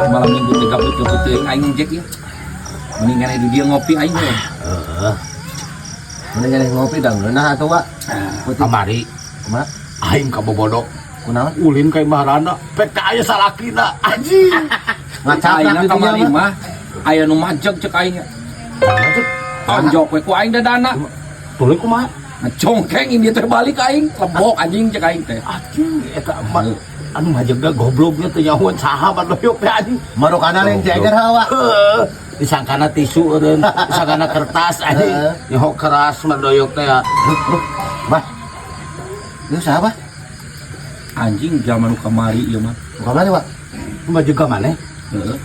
Malam Minggu teh gabut-gabut teuing aing Jack ya. Mendingan di dia ngopi aing we. Heeh. Mendingan ngopi dah ngeunah atuh, Wak. Putih. Kamari Kumaha? Aing ka bobodok. Kunaon? Ulin ka imah randa, pek teh aya salakina anjing. Ngacaprak Aing gitu kamari nya mah. mah aya nu majeg cek aing. Tonjok we ku aing dadana. Tuluy kumaha? Ngacongkeng ini teh balik aing, lebok anjing cek aing teh. Anjing eta mah anu majegna gobloknya teh nyahoan saha badoyok teh anjing. Marukana lain ceger ha, Wak. Heeh. Disangkana tisu eureun, disangkana kertas anjing. Heeh. Nyaho keras badoyok teh. Bah. Ieu saha, Bah? Anjing zaman nu kamari ieu mah. Buka mana, Wak? Majeg ka maneh? Heeh.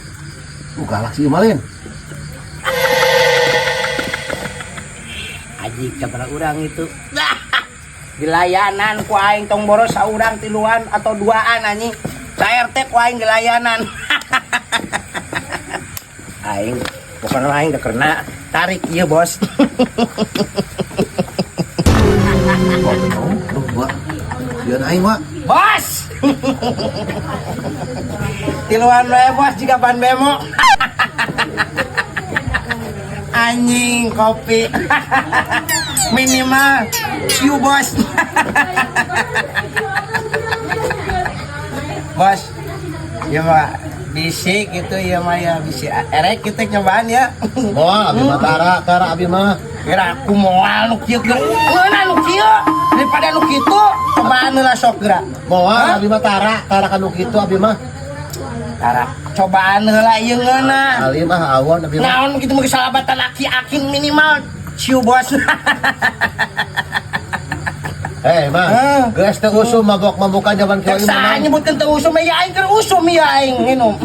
Buka galak sih malin. Aji sabaraha urang itu. Di layanan ku aing tong boros saurang tiluan atau duaan anjing. Sa RT ku aing di layanan. Aing pokoknya aing udah kena tarik ieu bos. Aduh, Wak. Sieun aing, Wak. Bos. Tiluan we bos jika ban bemo. Anjing kopi. Minimal ciu bos. Bos, ya mah bisi gitu ya mah ya bisi erek kita nyobaan ya. Moal abi mah tara, tara abi mah. Kira aku moal nu kieu geura. Ngeunah nu kieu daripada nu kitu cobaan heula sok geura. Moal abi mah tara, tara ka nu kitu abi mah. Tara cobaan heula ieu ngeunah. Ali mah awon abi mah. Naon kitu mah salabatan aki-aki minimal ciu bos. Eh, mah. Hah? Geus teu usum mabok-mabokan zaman kieu Cek saha mah. nyebutkeun teu usum ya aing keur usum ya aing nginum.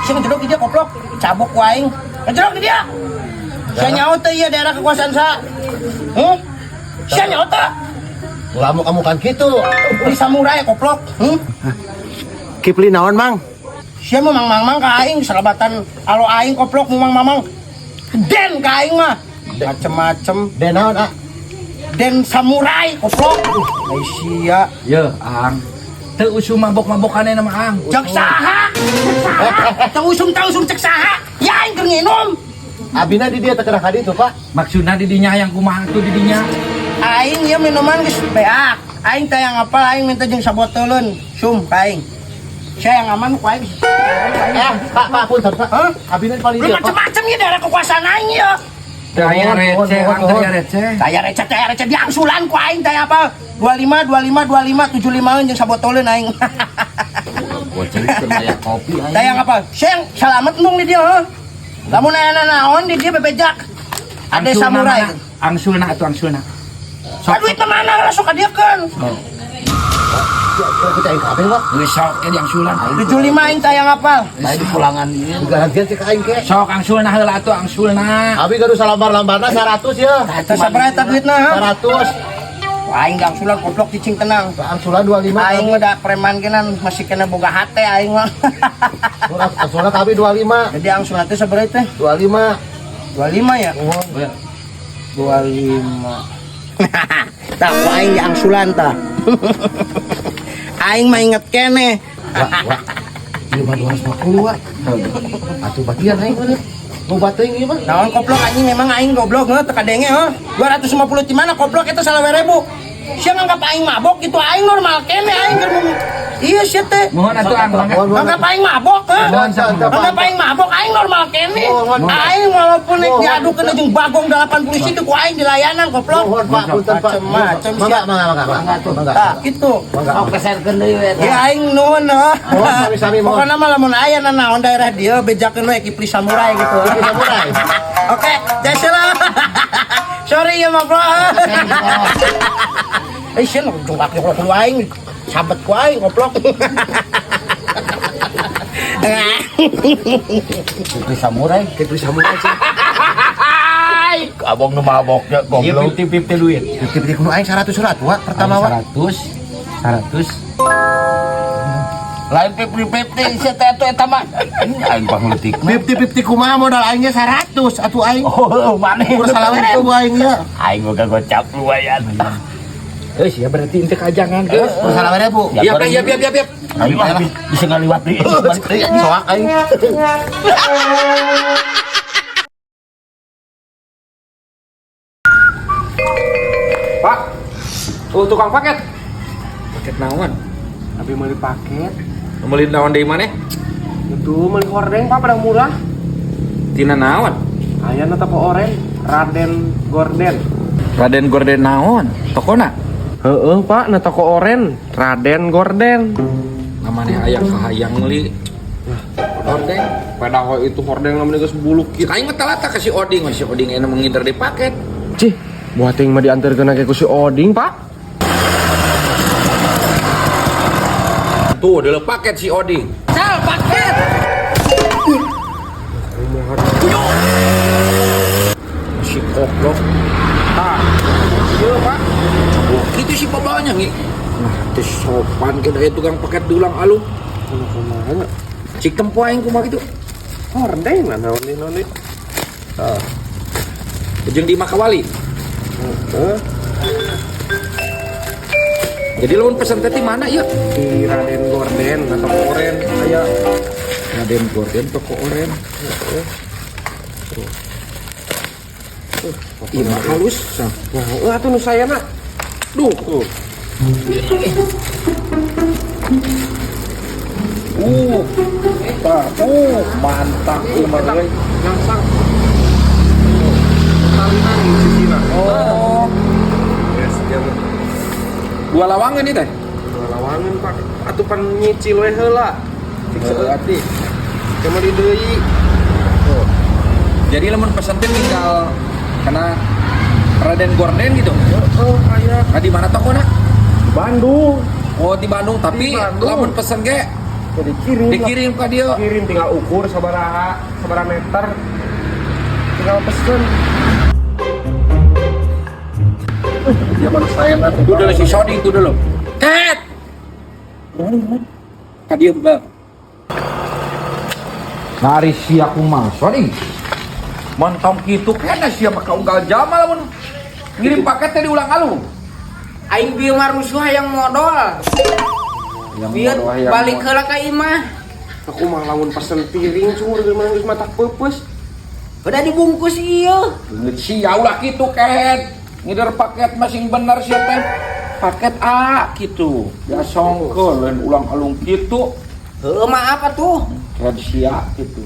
Sing ngedrog di dia koplok, cabok ku aing. Ngedrog di dia. Sia nyaho teu ieu daerah kekuasaan sa. Sia nyaho teu? Ulah kamu kan kitu. Di samurai koplok. Kipli naon, Mang? Sia mah mang-mang ka aing salabatan alo aing koplok mu mang-mamang. Den ka aing mah. Macem-macem. Den naon, ah? Den samurai koplok. Ai sia. Ye, Ang. Teu usum mabok-mabokan mah Ang. Cek saha? Cek saha? Teu usum teu usum cek saha? Ya aing keur nginum. Abina di dia teu kedah ka ditu, Pak. Maksudna di dinya hayang kumaha tuh di dinya? Aing ieu minuman geus beak. Aing teh yang apal aing minta jeung sabotoleun sum ka aing. Sia yang aman ku aing. Eh, Pak, Pak, punten, Pak. Hah? Abina paling Lu dia, Pak. macem-macem ieu daerah kekuasaan aing ieu. Daya receh, Ang, daya receh. Daya receh, daya receh diangsulan ku aing teh apa? 25 25 25 75 jeung sabotoleun aing. Goceng keur aya kopi aing. Daya apa? Sia yang salamet mung di dia heuh. Lamun aya naon di dia bebejak. Ade Angsulna samurai. mana? Angsulna atuh angsulna. Sok duit mana lah sok kadiekeun. Kita aing kabeh, Pak. Geus sok ke diangsulan. 75 aing tayang apal. Bae di pulangan ieu. Gantian sih ka aing ke. Sok angsulna heula atuh angsulna. Abi gaduh salambar-lambarna 100 ya. Teh sabaraha eta duitna ha? 100. Wah, aing gangsulan goblok cicing tenang. Angsulan 25. Aing mah da preman genan masih kena boga hate aing mah. Angsulan ka abi 25. Jadi angsulan teh sabaraha teh? 25. 25 ya? Nuhun. 25. Tah ku aing diangsulan tah. Aing mah inget keneh. Wah, wah. Ieu mah 250, Wak. Atuh bagian aing mah. Mau bateuing ieu mah. Naon koplok anjing memang aing goblok heuh teu kadenge heuh. 250 di mana koplok eta salawe ribu. Sia nganggap aing mabok gitu aing normal keneh aing keur Iya sia teh. Mohon atuh Ang, mangga. Nganggap aing mabok heuh. Mohon sok. Nganggap aing mabok aing normal keneh. Mohon. Aing walaupun Mohon. diadukeun jeung bagong 80 situ ku aing di layanan koplok. Nuhun, Pak, punten, Pak. Macem-macem Mangga, sia. mangga, mangga, mangga. Mangga. Tah kitu. Mangga. Sok peserkeun deui we eta. Ya aing nuhun heuh. Nuhun, sami-sami, mohon. Pokona mah lamun aya nanaon daerah dieu bejakeun we Kipli Samurai gitu. Kipli Samurai. Oke, jasa lah. Sorry ya, ma bro. Eh, sih, jongkak jongkak lu aing, sabet ku aing goblok. Kipli Samurai. Kipli Samurai sih. Abong nu maboknya Ieu goblok. 50-50 duit. 50 kudu aing 100 surat, Wak, pertama, Wak. 100 100. Lain 50-50 sia teh atuh eta mah. Aing pangletik. 50-50 kumaha modal aingnya 100 atuh aing. Oh, maneh. Kur salawe itu aing nya. Aing boga gocap lumayan. Eh, sia berarti ente kajangan geus. Kur salawe ribu. Iya, iya, iya, iya, iya. Ayo lah, bisa ngaliwat deui. Balik deui anjing soak aing. Pak. Oh, tukang paket. Paket naon? Abi meuli paket. Meuli naon deui maneh? Itu meuli hordeng Pak pada murah. Tina naon? Aya na toko oren, Raden Gorden. Raden Gorden naon? Tokona? Heeh, Pak, na toko oren, Raden Gorden. Namanya hayang kahayang meuli hordeng. Padahal itu hordeng namanya geus buluk Kita aing mah talata ka si Oding, si Oding enak menghindar di paket. Cih, buat yang mah diantarkeun ke ku si Oding, Pak. Tuh, dulu paket si Oding. Sal paket. Si koplok. Tah. Iya, Pak. Oh, gitu si babanya ngi. Nah, teu sopan ke aya tukang paket dulang alung. Kumaha kumaha nya? Cik tempo aing kumaha kitu. Hordeng lah naon deui naon deui. Tah. Jeung di Makawali. Heeh. Jadi lamun pesan teh ti mana ieu? Di Raden Gorden na toko oren aya. Raden Gorden toko oren. Iya mah halus. Sah. Nah, heuh atuh nu sayana. Duh. Tah, mantap ieu mah euy. Gangsang. Talinan di sisina. Oh, Yes, dia mah. dua lawangan nih teh. Dua lawangan, Pak. Atuh pan nyicil we heula. Cik Berarti. Cuma di deui. Jadi lamun pesen teh tinggal karena Raden Gorden gitu. Heeh, aya Nah, di mana tokona? Bandung. Oh, di Bandung, tapi Di Bandung. lamun pesen ge Jadi kirim. lah. dikirim ka dieu. Kirim tinggal ukur sabaraha, sabaraha meter. Tinggal pesen. Ya baru saya lah. Itu dulu si Sony itu dulu. Ket. Ka dieu, Bang. Nari sia kumaha Sony. Montong kitu kena sia maka unggal jama lamun ngirim paket teh diulang alung. Aing bieu mah rusuh hayang modal. Yang Bieu modal, yang balik modal. heula ka imah. Aku mah lamun pesen piring cungur geus mah geus matak peupeus. Udah dibungkus ieu. Beungeut sia ulah kitu ket. Ngider paket masing bener sia teh. Paket A gitu. Ya songkeun lain ulang alung kitu. Heuh maaf atuh. Ket sia gitu.